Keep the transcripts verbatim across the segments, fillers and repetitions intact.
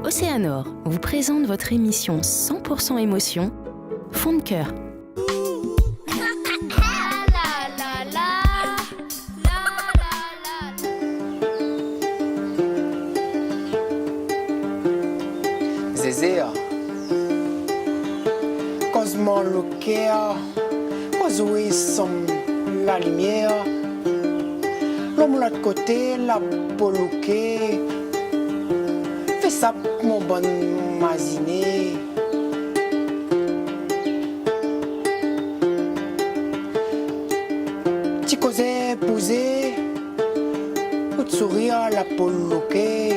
Océanor vous présente votre émission cent pour cent émotion, Fond de cœur. Zézé, a. Kozman loké, a. Kozman sanm la limièr. Lom lot koté, la po loké. Fé sa, mon bann maziné. Ti kozé pouzé, out sourir la po loké.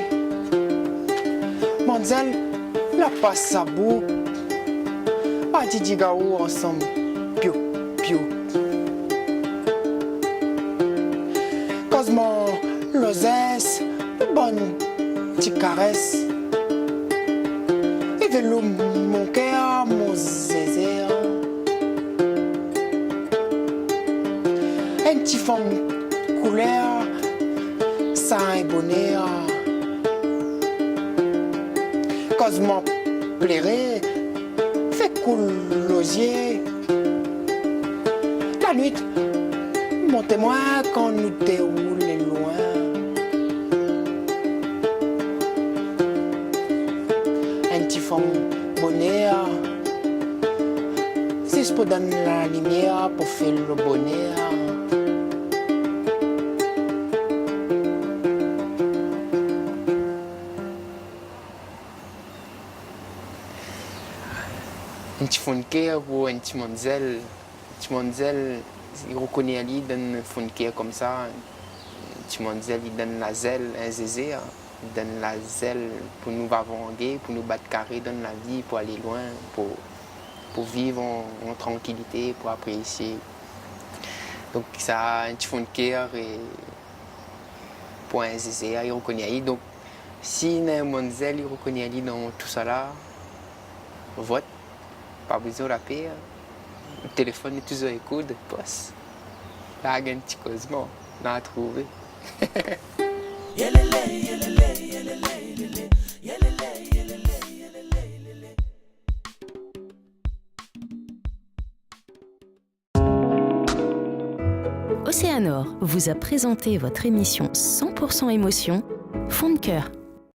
Manzèl la pas sa bouk. Pati di gaou ansanm, piou, piou. Kozman lozès, bann ti karès. I vé lou mon kèr, mon zézé. In ti fanm koulèr, sa in bonèr. Kozman pléré, fé koul lozié. La nuit, mon témoin kan nou té roulé loin. In ti fanm bonèr, zis pou donn la limièr, pou fé lo bonèr. In ti fon kèr pou in ti manzèl. Ti manzèl, i rokoné ali dan fon kèr konmsa. Ti manzèl, i donn la zèl, in zézé, a. I donn la zèl pou nou va vangé, pou nou bat karé dan la vi, pou alé loin, pou, pou viv an, an trankilité, pou aprésié. Donk sa, in ti fon kèr, é pou in zézé, i rokoné ali. Donk, si néna in manzèl i rokoné ali dan tousala, vot, pa bézoin la pèr, téléfone lé touzour ékout, pos, larg in ti kozman, na trouvé. Océanor vous a présenté votre émission cent pour cent émotion, Fond de cœur.